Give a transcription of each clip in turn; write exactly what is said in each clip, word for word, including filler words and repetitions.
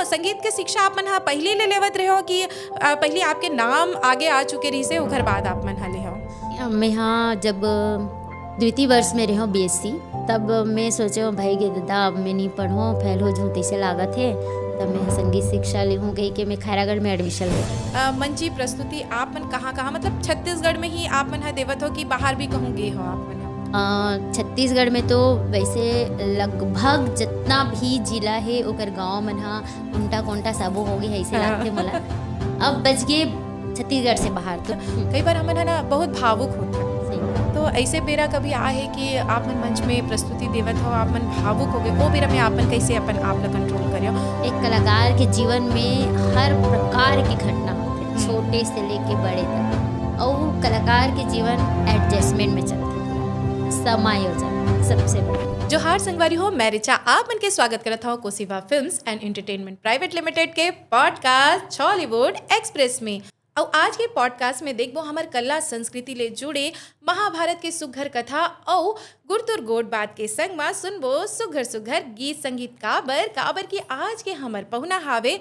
संगीत के शिक्षा आप मन ह पहिली ले लेवत रहे हो कि अ, पहिली आपके नाम आगे आ चुके रहिसे, ओकर बाद आप मन ह ले हो? मैं हाँ जब द्वितीय वर्ष में रहे बीएससी, तब मैं सोचे हूँ भाई के दादा अब मैं नहीं पढ़ूँ, फेल हो जाऊँ तैसे लागत है, तब मैं संगीत शिक्षा लेहूँ कही के मैं खैरागढ़ में एडमिशन ले। अ, मंची प्रस्तुति आप मन कहाँ कहाँ, मतलब छत्तीसगढ़ में ही आप मन ह देवत हो कि बाहर भी कहूँ गे हो आप मन ह? अ, छत्तीसगढ़ में तो वैसे लगभग जितना भी जिला है ओकर गांव मन हा उंटा कोंटा सबो हो गए ऐसे हाँ। लगते मोला। अब बच गए छत्तीसगढ़ से बाहर तो कई बार हमन ह ना बहुत भावुक होथे, सही। तो ऐसे बेरा कभी आए है कि आप मन मंच में प्रस्तुति देवत हो, आप मन भावुक हो गए, वो बेरा में आप मन कैसे अपन आप ला कंट्रोल करे हो? एक कलाकार के जीवन में हर प्रकार की घटना होती है, छोटे से लेके बड़े तक, और कलाकार के जीवन एडजस्टमेंट में चलते हैं, समायोजन सबसे बड़ा। जोहार संगवारी हो, मैं रिचा आप मन के स्वागत करत हूँ Kosiva films and entertainment private limited के पॉडकास्ट छॉलीवुड एक्सप्रेस में। अउ आज के पॉडकास्ट में देखबो हमर कला संस्कृति ले जुड़े महाभारत के सुघर कथा अउ गुरतुर गोठ बात के संग मा सुनबो सुघर सुघर गीत संगीत। काबर काबर कि आज के हमर पहुना हावे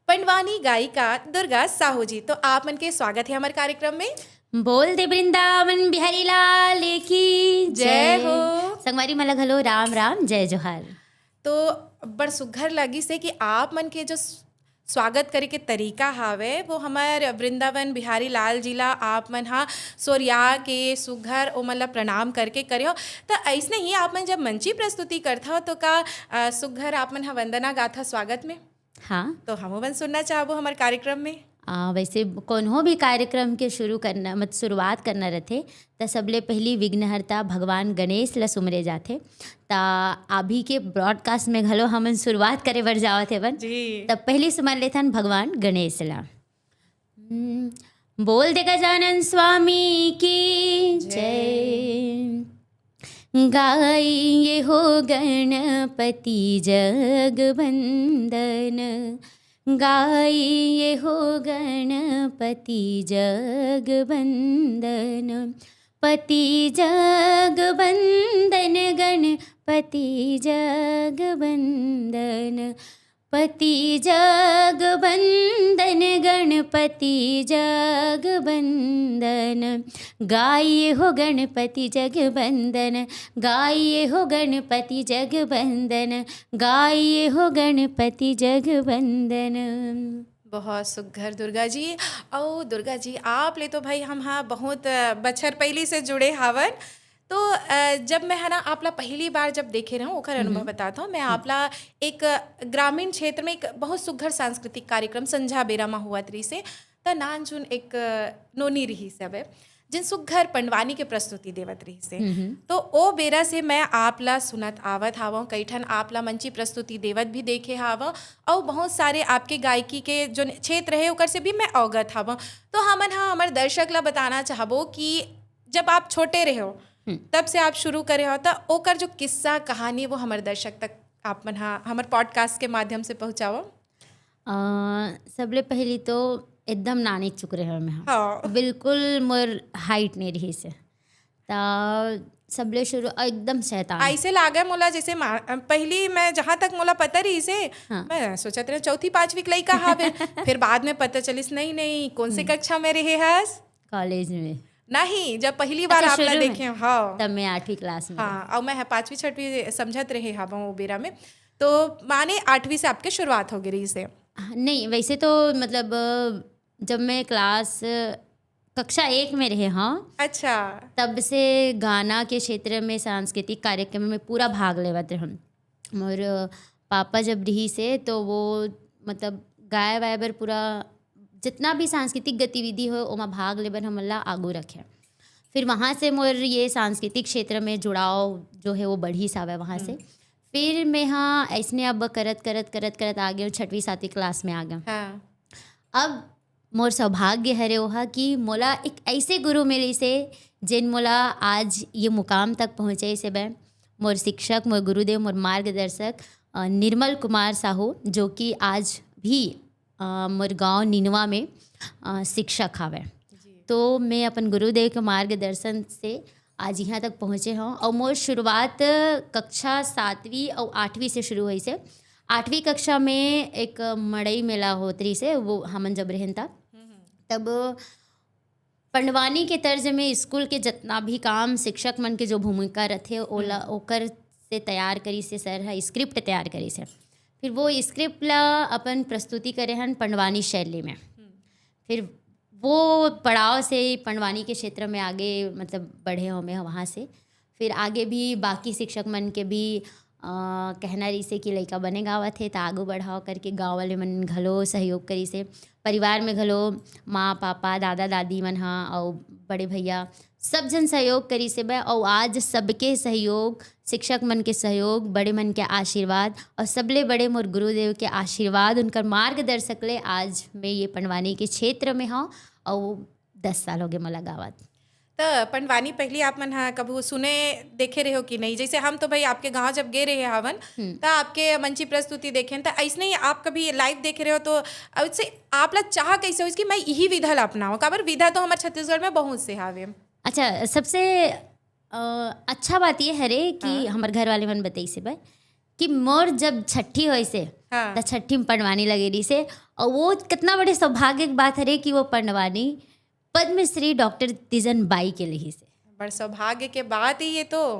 पंडवानी गायिका दुर्गा साहू जी। तो आप मन के स्वागत है हमर कार्यक्रम में। बोल दे वृंदावन बिहारी लाल की जय हो। संगवारी मला घलो राम राम जय जोहार। तो बड़ सुघर लगिस हे कि आप मन के जो स्वागत करे के तरीका हावे, वो हमर वृंदावन बिहारी लाल जी ला आप मन हा सोरिया के सुघर ओमन ला प्रणाम करके करे हो। त अइसने ही आप मन जब मंची प्रस्तुति करथव तो का अ, सुघर आप मन हा वंदना गाथा स्वागत में? हाँ। तो हमू मन सुनना चाहबो हमर कार्यक्रम में। आ, वैसे कोनो भी कार्यक्रम के शुरू करना, मत शुरुआत करना रहथे, त सबले पहली विघ्नहर्ता भगवान गणेश ला सुमरे जाथे। त अभी के ब्रॉडकास्ट में घलो हमन शुरुआत करे बर जावत हेवन। जी। तब पहली सुमर लेथन भगवान गणेश ला। हम्म, बोल दे गजानन स्वामी की जय। गाइए हो गणपति जग वंदन, गाइए हो गणपति जग वंदन, पति जग वंदन, गणपति जग वंदन, पति जग वंदन, गणपति जग वंदन, गाइए हो गणपति जग वंदन, गाइए हो गणपति जग वंदन, गाइए हो गणपति जग वंदन। बहुत सुघर दुर्गा जी। अउ दुर्गा जी, आप ले तो भाई हम हा बहुत अ, बछर पहिली से जुड़े हावन। तो अ, जब मैं है ना आप ला पहली बार जब देखे रहूं, ओकर अनुभव बताता हूँ। मैं आप ला एक अ, ग्रामीण क्षेत्र में एक बहुत सुघर सांस्कृतिक कार्यक्रम संझा बेरा मा हुआ रहिसे, त नानचुन एक अ, नोनी रहिस हवे, जिन सुघर पंडवानी के प्रस्तुति देवत रहिसे। तो ओ बेरा से मैं आप ला सुनत आवत हावं, कई ठन आप ला मंची प्रस्तुति देवत भी देखे हावं, अउ बहुत सारे आपके गायकी के जो क्षेत्र है ओकर से भी मैं अवगत हावं। तो हमन हा हमर दर्शक ला बताना चाहबो कि जब आप छोटे रहे हो, तब से आप शुरू करे हो, त ओकर जो किस्सा कहानी वो हमर दर्शक तक आप मन हा हमर पॉडकास्ट के माध्यम से पहुँचावो। अ, सबले पहली तो एकदम नानी चुक रहे हो मैं हा। हाँ। बिल्कुल मोर हाइट नहीं रहिसे। त सबले शुरू एकदम शैतान। ऐसे लागे मोला जैसे मा-, पहली मैं जहाँ तक मोला पता रहिसे, हाँ। मैं सोचत रहे चौथी पांचवी के लइका हावे। फिर बाद में पता चलिस नहीं नहीं कौन से कक्षा में रहे हस। कॉलेज में। नहीं, जब पहली बार अच्छा, आप ला शुरू में। देखे, हाँ। तब मैं आठवीं क्लास में। हाँ, और मैं पांचवी छठवीं समझत रहे हावं वो बेरा में, तो माने आठवीं से आपके शुरुआत हो गई रहिसे। नहीं, वैसे तो मतलब जब मैं क्लास कक्षा एक में रहे हाँ, अच्छा। तब से गाना के क्षेत्र में सांस्कृतिक कार्यक्रम में पूरा भाग लेवत रहन। मोर पापा जब रहिसे तो वो मतलब गाय वाय बर पूरा जितना भी सांस्कृतिक गतिविधि हो ओमा भाग लेबर हमन ला आगू रखे। फिर वहाँ से मोर ये सांस्कृतिक क्षेत्र में जुड़ाव जो है वो बढ़िस हावय वहाँ से। फिर मैं हाँ ऐसने अब करत करत करत करत आ गए छठवीं सातवीं क्लास में आ गए। हाँ। अब मोर सौभाग्य हरे ओहा कि मोला एक ऐसे गुरु मिलिसे जेन मोला आज ये मुकाम तक पहुँचाइसे। मोर शिक्षक, मोर गुरुदेव, मोर मार्गदर्शक अ, निर्मल कुमार साहू, जो कि आज भी अ, मोर गांव निनवा में अ, शिक्षक हावय। तो मैं अपन गुरुदेव के मार्गदर्शन से आज यहाँ तक पहुँचे हूँ। और मोर शुरुआत कक्षा सातवीं और आठवीं से शुरू होइसे। आठवीं कक्षा में एक मड़ई मेला होत रहिस हे, वो हमन जब रहेन तब, तब पंडवानी के तर्ज में स्कूल के जितना भी काम शिक्षक मन के जो भूमिका रथे, ओला, ओकर से तैयार करिस हे सर ह, स्क्रिप्ट तैयार करिस हे। फिर वो स्क्रिप्ट ला अपन प्रस्तुति करे हन पंडवानी शैली में। फिर वो पड़ाव से पंडवानी के क्षेत्र में आगे, मतलब, बढ़े हों मैं वहाँ से। फिर आगे भी बाकी शिक्षक मन के भी अ, कहना रहिसे कि लइका बने गावत हे, त आगू बढ़ाव करके गाँव वाले मन घलो सहयोग करिसे। परिवार में घलो माँ, पापा, दादा, दादी मन ह अउ बड़े भैया सब झन सहयोग करिसे बे। अउ आज सबके सहयोग, शिक्षक मन के सहयोग, बड़े मन के आशीर्वाद अउ सबले बड़े मोर गुरुदेव के आशीर्वाद, उनकर मार्गदर्शक ले आज मैं ये पंडवानी के क्षेत्र में हौं अउ दस साल होगे मोला गावत। त पंडवानी पहिली आप मन ह कभू सुने देखे रहे हो कि नहीं? जैसे हम तो भाई आपके गांव जब गे रहे हवन, हम्म। त आपके मंची प्रस्तुति देखेन, त ऐसने ही आप कभी लाइव देखे रहे हो, तो उससे आप ला चाह कैसे होइस कि मैं यही विधा ला अपनाऊं? काबर विधा तो हमर छत्तीसगढ़ में बहुत से हावे। अच्छा, सबसे अ, अच्छा बात ये हरे कि हाँ। हमर घर वाले मन बतैसे बा कि मोर जब छठी होइसे, हाँ। त छठी में पंडवानी लगे रहिसे, और वो कितना बड़े सौभाग्य की बात हरे कि वो पंडवानी पद्मश्री डॉक्टर तीजन बाई के लहिसे। बड़ सौभाग्य के बात है ये तो।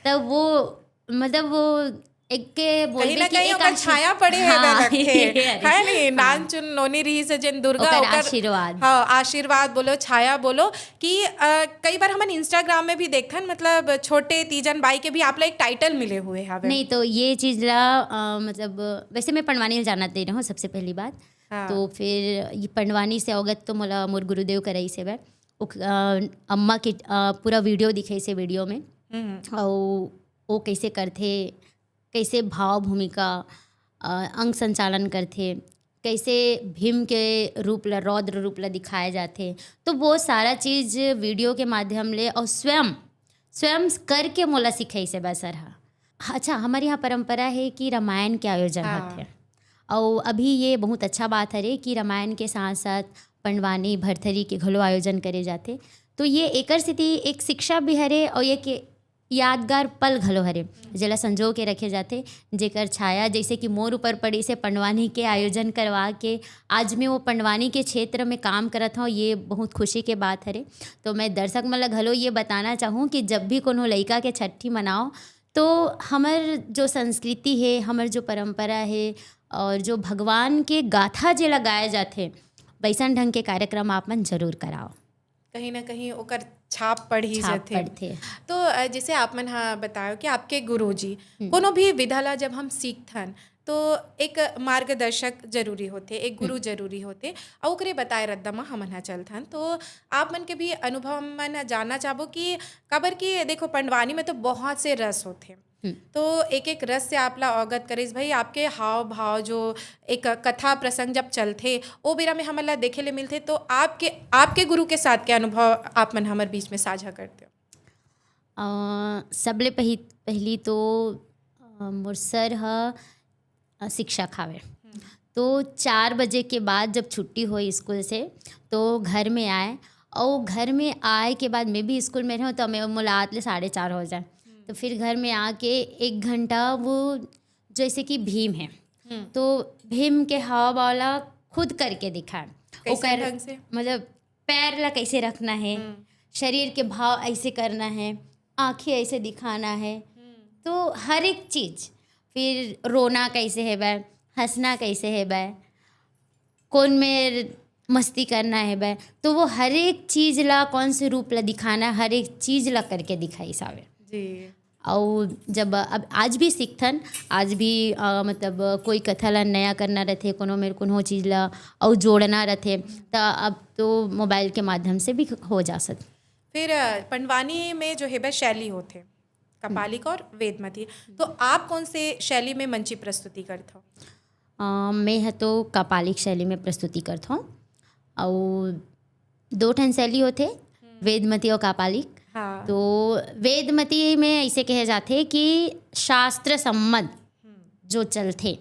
तब वो, मतलब, वो एक के बोल कहीं दे ना कि कहीं एक ओकर आशीर्-, छाया पड़े है हाँ, ना रखे। ये है। है नहीं, हाँ। नानचुन नोनी रहिस हे जेन दुर्गा, ओकर ओकर आशीर्वाद। हाँ, आशीर्वाद बोलो, छाया बोलो कि, अ, कई बार हमन Instagram में भी देखथन, मतलब, छोटे तीजन बाई के भी आप ला एक टाइटल मिले हुए हवे। नहीं, तो ये चीज ला, अ, मतलब, वैसे मैं पंडवानी ला जानत नहीं रहूं, सबसे पहली बात। हाँ। तो फिर ये पंडवानी से अवगत तो मोला मोर गुरुदेव कराइस हे बे। ओक-, अ, अम्मा के, अ, पूरा वीडियो दिखाइस हे वीडियो में। हम्म। अउ वो कैसे करथे, कैसे भाव भूमिका, अ, अंग संचालन करथे, कैसे भीम के रूप ला, रौद्र रूप ला दिखाए जाथे। तो वो सारा चीज वीडियो के माध्यम ले और स्वयं, स्वयं करके मोला सिखाइस हे बे सर हा। अच्छा, हमर यहाँ परंपरा है कि रामायण के आयोजन हाँ। होथे। अउ अभी ये बहुत अच्छा बात हरे कि रामायण के साथ साथ पंडवानी, भरथरी के घलो आयोजन करे जाथे। तो ये एकर सेती एक शिक्षा भी हरे और एक यादगार पल घलो हरे, जेला संजो के रखे जाथे, जेकर छाया जैसे कि मोर ऊपर पड़िस हे पंडवानी के आयोजन करवा के। आज मैं वो पंडवानी के क्षेत्र में काम करत हौं, ये बहुत खुशी के बात हरे। तो मैं दर्शक मन ला घलो ये बताना चाहूँ कि जब भी कोनो लइका के छट्ठी मनाओ, तो हमर जो संस्कृति हे, हमर जो परंपरा हे और जो भगवान के गाथा जेला गाए जाथे, वैसन ढंग के कार्यक्रम आप मन जरूर कराओ। कहीं ना कहीं ओकर छाप पड़ ही छाप जाथे। पड़थे। तो, अ, जैसे आप मन हा बतायो कि आपके गुरुजी, हम्म। कोनो भी विधा ला जब हम सीखथन, तो एक मार्गदर्शक जरूरी होथे, एक गुरु हम्म। जरूरी होथे, अउ ओकरे बताए रद्दा म हमन हा चलथन। तो आप मन के भी अनुभव मन जानना चाहबो कि, काबर कि देखो, पंडवानी में तो बहुत से रस होथे, हम्म। तो एक-एक रस से आप ला अवगत करिस भाई, आपके हाव-भाव, जो एक कथा प्रसंग जब चलथे, ओ बेरा में हमन ला देखे ले मिलथे, तो आपके, आपके गुरु के साथ के अनुभव आप मन हमर बीच में साझा करते हो? अ, सबले पहि-, पहिली तो, अ, मोर सर ह, अ, शिक्षक हावे। हम्म। तो चार बजे के बाद जब छुट्टी होय स्कूल से, तो घर में आए, अउ घर में आए के बाद मैं भी स्कूल में रहूँ, तो मैं, मोला आत ले साढ़े चार हो जाए। हम्म। तो फिर घर में आके एक घंटा वो, जैसे कि भीम है, हम्म। तो भीम के हाव भाव ला खुद करके दिखाए। कैसे ओकर ढंग से? मतलब, पैर ला कैसे रखना है, हम्म। शरीर के भाव ऐसे करना है, आँखें ऐसे दिखाना है, हम्म। तो हर एक चीज, फिर रोना कैसे है बे, हंसना कैसे है बे, कौन में मस्ती करना है बे, तो वो हर एक चीज ला, कौन से रूप ला दिखाना है, हर एक चीज ला करके दिखाइस हावे। जी। अउ जब, अब आज भी सीखथन, आज भी, अ, मतलब, कोई कथा ला नया करना रहथे, कोनो मेर कोनो चीज ला अउ जोड़ना रहथे, त अब तो मोबाइल के माध्यम से भी हो जा सकत। फिर, अ, पंडवानी में जो है बे शैली होथे, कपालिक हम्म। और वेदमती, तो आप कौन से शैली में मंची प्रस्तुति करथो? अ, मैं ह तो कापालिक शैली में प्रस्तुति करथौं, अउ दो ठन शैली होथे, हम्म। वेदमती अउ कापालिक। हाँ। तो वेदमती में ऐसे कहे जाथे कि शास्त्र सम्मत हम्म। जो चलथे,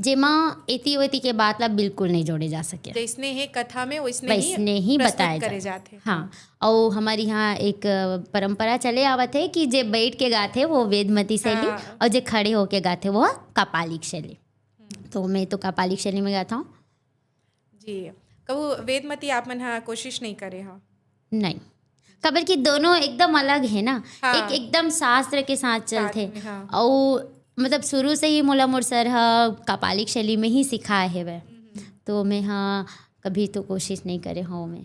जेमा एती ओती के बात ला बिल्कुल नहीं जोड़े जा सके। जैसने हे कथा में वैसने ही वैसने ही प्रस्तुत बताया करे जाथे। हाँ, अउ हमर यहाँ एक, अ, परंपरा चले आवत हे कि जे बैठ के गाथे वो वेदमती शैली, हाँ। अउ जे खड़े होके गाथे वो कापालिक शैली। तो मैं तो कापालिक शैली में गाता हूँ। जी, कहूँ वेदमती आप मन हा कोशिश नहीं करे हो? नहीं, काबर कि दोनों एकदम अलग है ना। हाँ। एक एकदम शास्त्र के साथ साथ चलथे, में, हाँ। अउ मतलब शुरू से ही मोला मोर सर ह कापालिक शैली में ही सिखाए हेवय, तो मैं हा कभी तो कोशिश नहीं करे हूँ मैं।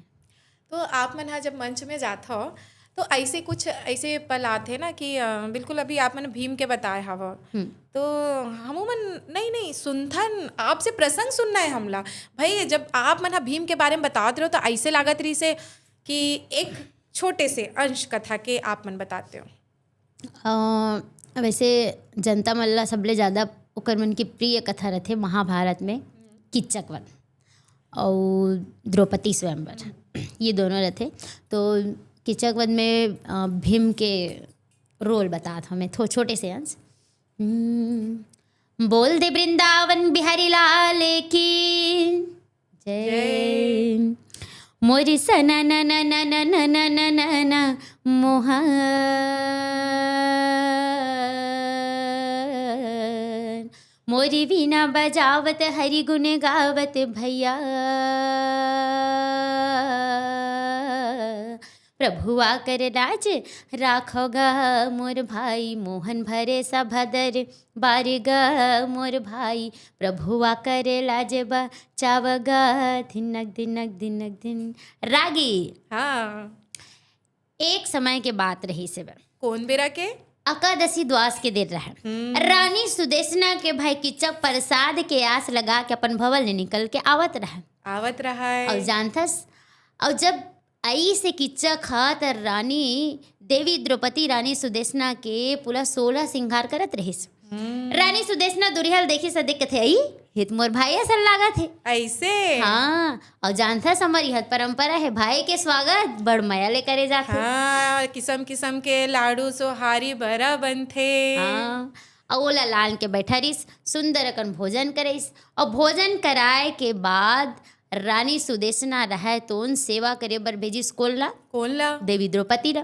तो आप मन हा जब मंच में जात हो तो ऐसे कुछ ऐसे पल आथे ना कि, अ, बिल्कुल अभी आप मन भीम के बताए हव, हम्म। तो हमू मन नहीं नहीं सुनथन, आपसे प्रसंग सुनना है हमला। भाई, जब आप मन हा भीम के बारे में बतात रहे हो तो ऐसे लागत रही से कि एक छोटे से अंश कथा के आप मन बताते हो। अ, वैसे जनता मन ला सबले ज्यादा ओकर मन के प्रिय कथा रथे महाभारत में किच्चक वध अउ द्रौपदी स्वयंवर, ये दोनों रथे। तो किच्चक वध में, अ, भीम के रोल बतात हमें थो छोटे से अंश। हम्म, बोल दे वृंदावन बिहारी लाल की जय। जय। मोरी सना न न न न न न न न न मोहन, मोरी वीणा बजावत हरि गुण गावत भैया। प्रभुआ कर लाज राखो गा मोर भाई, मोहन भरे सभा दरबार गा मोर भाई, प्रभुआ कर लाज बचाव गा, धिनक धिनक धिनक धिन। रागी। हाँ। एक समय के बात रहिस हे। कौन बेरा के? एकादशी द्वास के दिन रहे। हम्म। रानी सुदेशना के भाई किच्चक प्रसाद के आस लगा के अपन भवन ले निकल के आवत रहे। आवत रहे। अउ जानथस, अउ जब अइसे किच्चक ह त रानी देवी द्रौपदी रानी सुदेशना के पूरा सोलह सिंगार करत रहिस। हम्म। रानी सुदेशना दुरिहा ल देखिस, देख कथे, "अई, ये तो मोर भाई असन लागत हे।" ऐसे? हाँ, अउ जानथस हमर इहत परंपरा हे, भाई के स्वागत बड़ मया ले करे जाथे। हाँ, किसम किसम के लाडू सोहारी बरा बनथे। हाँ, अउ ओला लान के बैठा रिस, सुंदर अकन भोजन करिस, अउ भोजन कराए के बाद रानी सुदेशना रहय तोन सेवा करे बर भेजिस कोन ला? कोन ला? देवी द्रौपदी ला।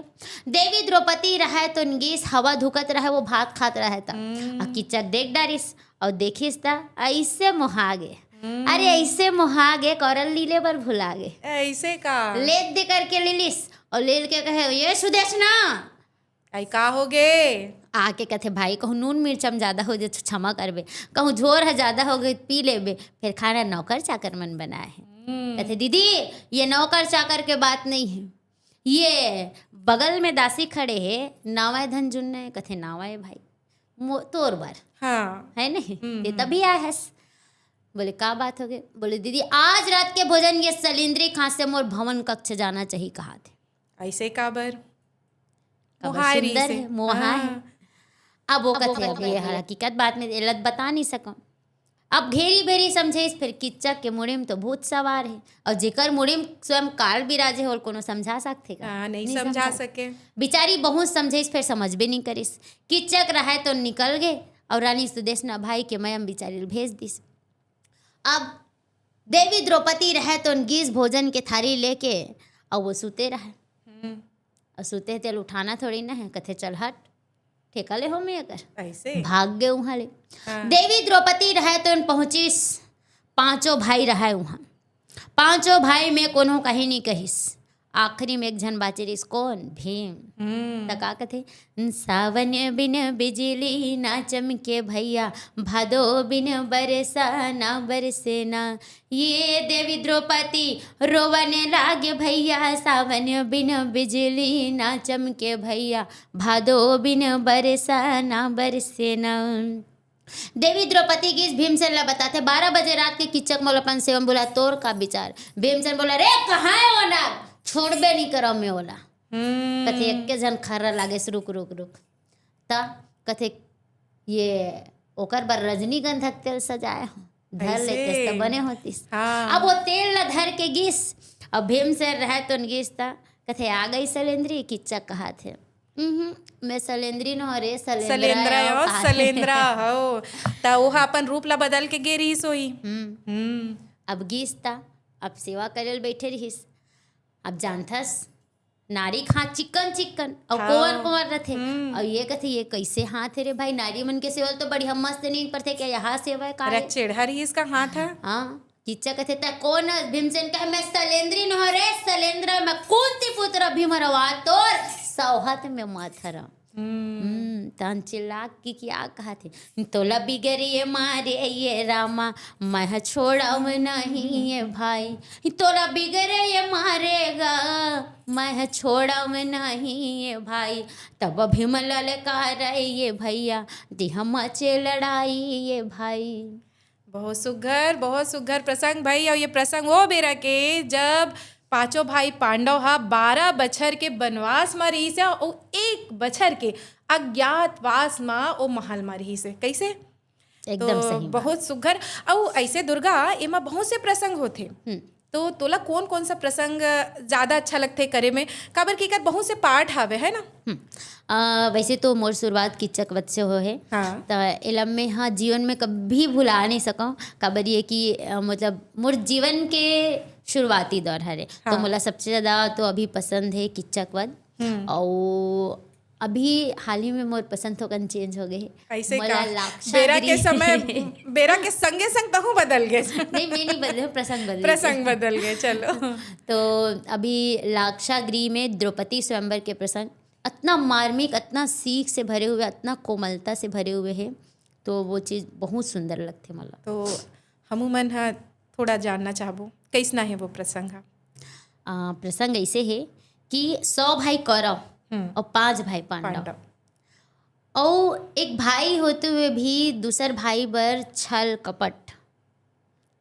देवी द्रौपदी रहय तोन गिस, हवा धुकत रहय, वो भात खात रहय त। हम्म। अउ किच्चक देख डारिस, अउ देखिस त अइसे मोहा गे। हम्म। अरे अइसे मोहा गे, कौरल लीले बर भुला गे। अइसे का? लेत दे करके ले लिस, अउ लेल के कहे, "ये सुदेशना।" आई का हो गे? आके कथे, "भाई, कहूँ नून मिर्च म ज्यादा हो जे, क्षमा करबे, कहूँ झोर ह ज्यादा हो गे, पी लेबे।" फिर खाना नौकर चाकर मन बनाए हे। हम्म। कथे, "दीदी, ये नौकर चाकर के बात नहीं है, ये बगल में दासी खड़े हे, नावा ए धन जुन्ना ए।" कथे, "नावा ए भाई, मो-, तोर बर।" हाँ। है नहीं? हम्म, ये हम्म। तभी आए हस। बोले, "का बात हो गे?" बोले, "दीदी, आज रात के भोजन ये सलेंद्री खांस से मोर भवन कक्ष जाना चाहिए," कहा थे। ऐसे काबर? काबर मोहाय सुंदर रहिस हे, हे। मोहा हे। हाँ। अब वो अब वो कथे, "अब ये कथे, हकीकत बात में एला बता नहीं सकम।" अब घेरी भेरी समझेस, फिर किच्चक के मुड़ी में तो भूत सवार हे, अउ जेकर मुड़ी में स्वयं काल बिराजे हे, ओला कोनो समझा सकथे का? हाँ, नहीं नहीं समझा समझा सके। बिचारी बहुत समझेस, फिर समझबे नहीं करिस। किच्चक रहय तो निकल गे, अउ रानी सुदेशना भाई के मया म बिचारी ल भेज दिस। अब देवी द्रौपदी रहय तो गिस भोजन के थारी लेके, अउ वो सुते रहय। हम्म। अउ सुते तेल उठाना थोड़ी ना हे, कथे, "चल हट, ठेका ले हो मैं अगर।" ऐसे? भाग गे उहाँ ले। हाँ। देवी द्रौपदी रहय तो पहुँचिस, पांचों भाई रहय उहाँ। पांचों भाई में कोनो कहीं नहीं कहिस। आखिरी में एक झन बाचे रिस, कौन? भीम। हम्म। त का कथे, "सावन बिन बिजली ना चमके भैया, भादो बिन बरसा ना बरसे ना। ये देवी द्रौपदी रोवने लागे भैया, सावन बिन बिजली ना चमके भैया, भादो बिन बरसा ना बरसे ना।" देवी द्रौपदी गिस भीमसेन ला बताथे, "बारह बजे रात के किच्चक मोला अपन सेवा म बुला, तोर का विचार?" भीमसेन बोला, "रे, कहाँ हे वो नाग? छोड़बे नहीं करव मैं ओला।" हम्म। कथे, एक के झन खर्रा लागेस, "रुक, रुक, रुक।" त कथे, "ये ओकर बर रजनीगंधा के तेल सजाए हो, धर ऐसे? लेतेस त बने होतिस।" हाँ। अब वो तेल ला धर के गिस, अब भीमसेन रहय तो गिस त कथे, "आ गई सलेंद्री?" किच्चक कहाथे। "उहुं, मैं सलेंद्री नो रे, सलेंद्रा सलेंद्रा हो, हो, कहा थे।" सलेंद्रा हो। त ओहा अपन रूप ला बदल के गे रहिस होही। हम्म। हम्म। अब गिस ता, अब सेवा करे ल बैठे रहिस। अब जानथस, नारी के हाथ चिक्कन चिक्कन, अउ हाँ। कोमल कोमल रथे। हम्म। अउ ये कथे, "ये कैसे हाथ हे रे भाई, नारी मन के सेवा तो बढ़िया मस्त नींद पड़थे, क्या यहाँ सेवा है का अरे है?" चेढ़ा रहिस का हाथ ह। हाँ, किच्चा कथे, "त कोन हस?" भीमसेन कहे, "मैं सलेंद्री न हो रे, सलेंद्र मैं कुंती पुत्र भीम हरवा तोर सौहत में मत हरा।" हम्म। हम्म, तहन चिल्ला के क्या कहत हे, "तोला बिगड़े ये मारे ये रामा, मैं ह छोड़व नहीं ये भाई, तोला बिगड़े ये मारे गा, मैं ह छोड़व नहीं ये भाई, तब भीम ललकारे ये भैया, दिहा मचे लड़ाई ये भाई।" बहुत सुघर, बहुत सुघर प्रसंग भाई। अउ ये प्रसंग वो बेरा के, जब पांचों भाई पांडव ह बारह बछर के बनवास म रहिस हे अउ एक बछर के अज्ञातवास म ओ महल म रहिस हे। कइसे? एकदम तो सही बात। बहुत सुघर। अउ ऐसे दुर्गा, एमा बहुत से प्रसंग होथे। हम्म। तो तोला कौन कौन सा प्रसंग ज्यादा अच्छा लगथे करे में? काबर कि एकर बहुत से पाठ हावे, है ना? हम्म। अ, वैसे तो मोर शुरुआत किच्चक वध से होहे। हाँ। त एला मैं ह जीवन में कभी भुला नहीं सकव, काबर ये कि, अ, मतलब मोर जीवन के शुरुआती दौर हरे। तो हाँ। मोला सबसे ज्यादा तो अभी पसंद है किच्चक वध। हम्म। अउ अभी हाल ही में मोर पसंद थोकन चेंज हो गए हे। ऐसे मोला का? लाक्षा बेरा के गृह समय, बेरा के संगे संग तहूँ बदल गए। नहीं, मैं नहीं बदले, प्रसंग बदले। प्रसंग बदल गए, चलो। तो अभी लाक्षा गृह में द्रौपदी स्वयंवर के प्रसंग अतना मार्मिक, अतना सीख से भरे हुए, अतना कोमलता से भरे हुए हे, तो वो चीज बहुत सुंदर लगथे मोला। तो हमू मन ह थोड़ा जानना चाहबो, कैसना हे वो प्रसंग ह? आ, प्रसंग ऐसे हे कि सौ भाई कौरव हम्म। और पांच भाई पांडव। पांडव। और एक भाई होते हुए भी दूसर भाई बर छल कपट,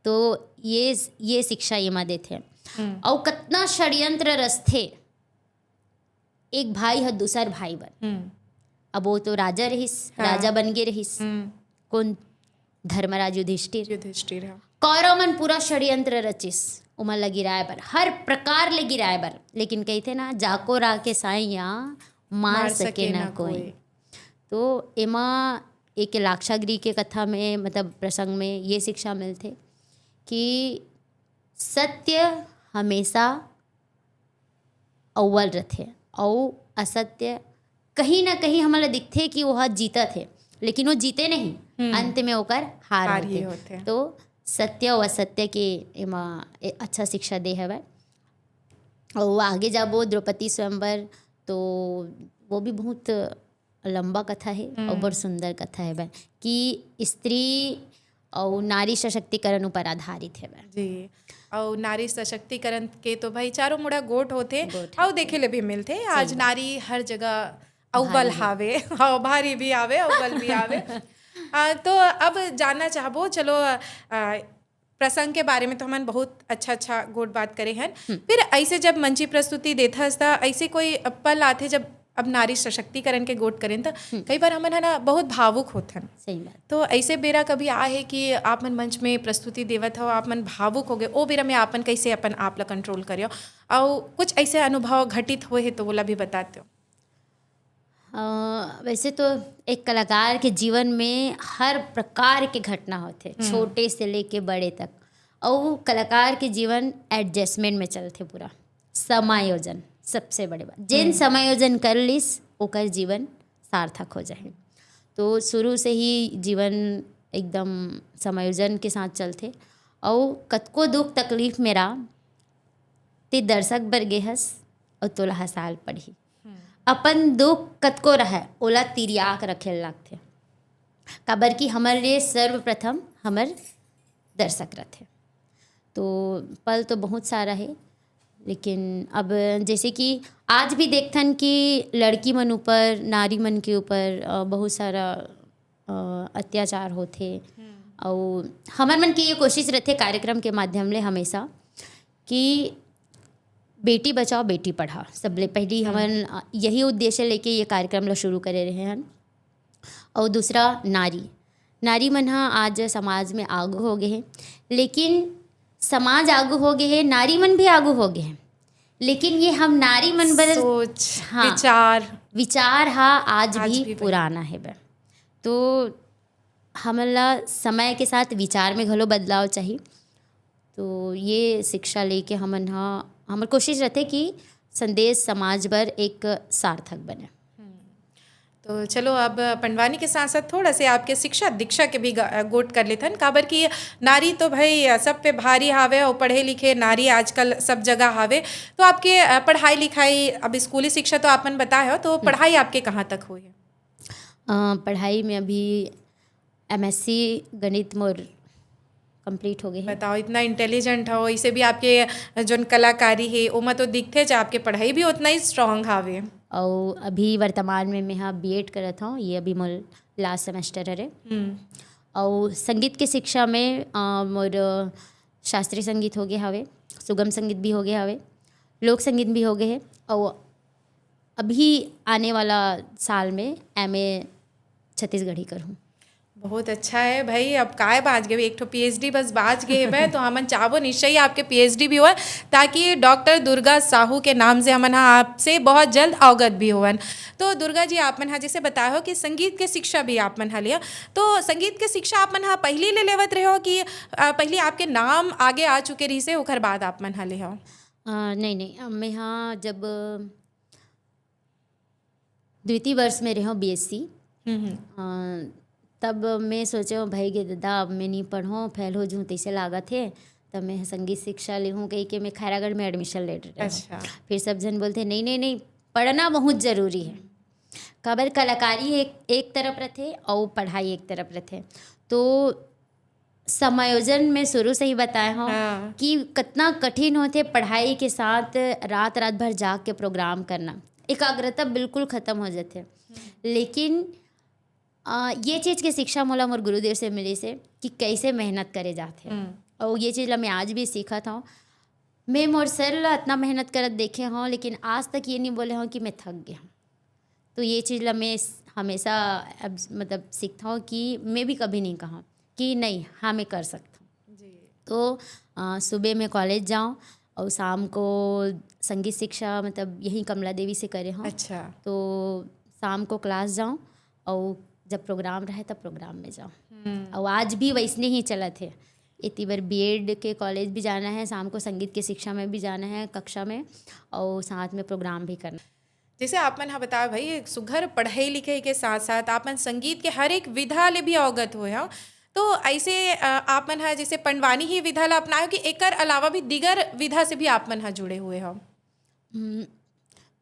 तो ये, ये शिक्षा एमा देथे। हम्म। और कतना षड्यंत्र रचथे एक भाई ह दूसर भाई बर। हम्म। अब वो तो राजा रहिस, हाँ। राजा बन गे रहिस। हम्म। कौन? धर्मराज युधिष्ठिर। युधिष्ठिर, हाँ। कौरव मन पूरा षड्यंत्र रचिस, ओमन ल गिराए बर, हर प्रकार ले गिराए बर, लेकिन कहिथे ना, "जाको राखे साइया, मार मार सके सके ना ना कोई।" कोई। तो एमा एक लाक्षागृह के कथा में, मतलब प्रसंग में ये शिक्षा मिलथे कि सत्य हमेशा अव्वल रथे, अउ असत्य कहीं ना कहीं हमन ला दिखथे कि वो ह जीतत हे, लेकिन वो जीते नहीं, हम्म। अंत में ओकर हार हार ही होथे। होथे। तो सत्य अउ असत्य के एमा ए-, अच्छा शिक्षा दे हवय। अउ आगे जाबो द्रौपदी स्वयंवर, तो वो भी बहुत लंबा कथा हे हम्म। अउ बड़ सुंदर कथा हे बे, कि स्त्री अउ नारी सशक्तिकरण ऊपर आधारित हे बे। जी, अउ नारी सशक्तिकरण के तो भाई चारों मुड़ा गोठ होथे, गोठ अउ होथे। देखे ले भी मिलथे। सही आज बात। नारी हर जगह अव्वल भारी। हावे, हाँ, भारी भी आवे, अव्वल भी आवे। आ, तो अब जानना चाहबो, चलो, आ, प्रसंग के बारे में तो हमन बहुत अच्छा अच्छा गोठ बात करे हन, हम्म। फिर ऐसे जब मंची प्रस्तुति देथस त ऐसे कोई पल आथे जब अब नारी सशक्तिकरण के गोठ करेन त हम्म। कई बार हमन ह ना बहुत भावुक होथन। सही बात। तो ऐसे बेरा कभी आ हे कि आप मन मंच में प्रस्तुति देवत हो, आप मन भावुक हो गए, ओ बेरा में आपन कैसे अपन आप ला कंट्रोल करियो, अउ कुछ ऐसे अनुभव घटित हुए हे तो ओला भी बताते हो? अ, वैसे तो एक कलाकार के जीवन में हर प्रकार के घटना होथे, हम्म। छोटे से लेके बड़े तक। अउ कलाकार के जीवन एडजस्टमेंट में चलथे पूरा। समायोजन सबसे बड़े बात। जेन हम्म। समायोजन कर लिस, ओकर जीवन सार्थक हो जाही। तो शुरू से ही जीवन एकदम समायोजन के साथ चलथे। अउ कतको दुख तकलीफ में रह, ते दर्शक बर गे हस, अउ तोला हँसाल पड़ही। हम्म। अपन दुख कतको रहय, ओला तिरिया के रखे ल लागथे, काबर कि हमर लिए सर्वप्रथम हमर दर्शक रथे। तो पल तो बहुत सारा हे, लेकिन अब जैसे कि आज भी देखथन कि लड़की मन ऊपर, नारी मन के ऊपर, अ, बहुत सारा, अ, अत्याचार होथे। हम्म। अउ हमर मन के ये कोशिश रथे कार्यक्रम के माध्यम ले हमेशा कि बेटी बचाओ, बेटी पढ़ाओ। सबले पहली हम्म। हमन, अ, यही उद्देश्य लेके ये कार्यक्रम ला शुरू करे रहे हन। अउ दूसरा नारी, नारी मन ह आज समाज में आगू हो गए हे, लेकिन समाज आगू हो गए हे, नारी मन भी आगू हो गए हे, लेकिन ये हम नारी मन बर सोच, हाँ, विचार। विचार हा आज आज भी भी वही। पुराना हे बे। तो हमन ला समय के साथ विचार में घलो बदलाव चाही। तो ये शिक्षा लेके हमन ह, हमर कोशिश रहथे कि संदेश समाज बर एक सार्थक बने। तो चलो, अब पंडवानी के साथ साथ थोड़ा से आपके शिक्षा दीक्षा के भी ग- गोठ कर लेथन, काबर कि नारी तो भाई सब पे भारी हावे, और पढ़े लिखे नारी आजकल सब जगह हावे। तो आपके अ, पढ़ाई लिखाई, अब स्कूली शिक्षा तो आप मन बताए हो, तो पढ़ाई आपके कहाँ तक हुई है? अ, पढ़ाई में अभी एमएससी गणित मोर कंप्लीट हो गए है। बताओ, इतना इंटेलिजेंट हो, इसे भी आपके जोन कलाकारी है, ओमा तो दिखथे ज, आपके पढ़ाई भी उतना ही स्ट्रांग हावे। और अभी वर्तमान में मैं बीएड करत हूँ, ये अभी मोर लास्ट सेमेस्टर हरे। हम्म। और संगीत के शिक्षा में अ, मोर शास्त्रीय संगीत हो गए हवे, सुगम संगीत भी हो गए हवे, लोक संगीत भी हो गए है। और अभी आने वाला साल में एमए छत्तीसगढ़ी करूँ। बहुत अच्छा है भाई, अब काय बाँच गए, एक ठो पीएचडी बस बाँच गए है। तो हमन चाहबो निश्चय ही आपके पीएचडी भी होय, ताकि डॉक्टर दुर्गा साहू के नाम से हमन ह आपसे बहुत जल्द अवगत भी होवन। तो दुर्गा जी, आप मन ह जैसे बताए हो कि संगीत के शिक्षा भी आप मन ह लिया, तो संगीत के शिक्षा आप मन ह पहली ले लेवत रहे हो कि अ, पहली आपके नाम आगे आ चुके रही से, ओकर बाद आप मन ह ले हो? अ, नहीं नहीं, अ, मैं हाँ जब द्वितीय वर्ष में रहे बीएससी, हम्म, हम्म। अ, तब मैं सोचे, भाई गे दादा, अब मैं नहीं पढ़ूँ, फेल हो जूँ, तैसे लागत है। तब मैं संगीत शिक्षा लेहूँ कही के मैं खैरागढ़ में एडमिशन ले रहे। अच्छा। फिर सब जन बोलते, नहीं नहीं नहीं, पढ़ना बहुत जरूरी है। काबर कलाकारी एक, एक तरफ रहथे और पढ़ाई एक तरफ रहथे। तो समायोजन में शुरू से ही बताए हूँ हाँ। कि कितना कठिन होथे पढ़ाई के साथ रात रात भर जाग के प्रोग्राम करना, एकाग्रता बिल्कुल खत्म हो जाथे। लेकिन अ, ये चीज के शिक्षा मोला मोर गुरुदेव से मिली से कि कैसे मेहनत करे जाथे। हम्म। और ये चीज ला मैं आज भी सीखत हूँ। मैं मोर सर ला इतना मेहनत करत देखे हूँ, लेकिन आज तक ये नहीं बोले हूँ कि मैं थक गया हूँ। तो ये चीज ला मैं स-, हमेशा अब, मतलब, सीखता हूँ कि मैं भी कभी नहीं कहा कि नहीं, हाँ, मैं कर सकता हूँ। जी। तो अ, सुबह मैं कॉलेज जाऊँ और शाम को संगीत शिक्षा, मतलब, यहीं कमला देवी से करे हूँ। अच्छा। तो शाम को क्लास जाऊँ और जब प्रोग्राम रहे तब प्रोग्राम में जाऊँ। हम्म। और आज भी वैसने ही चलत है। इतनी बार बीएड के कॉलेज भी जाना है, शाम को संगीत की शिक्षा में भी जाना है, कक्षा में, और साथ में प्रोग्राम भी करना। जैसे आप मन ह बताओ भाई, सुघर पढ़ाई लिखाई के साथ साथ आप मन संगीत के हर एक विधा ले भी अवगत हुए हो, तो ऐसे अ, आप मन ह जैसे पंडवानी ही विधा ला अपनायो कि एकर अलावा भी दिगर विधा से भी आप मन ह जुड़े हुए हो? हम्म,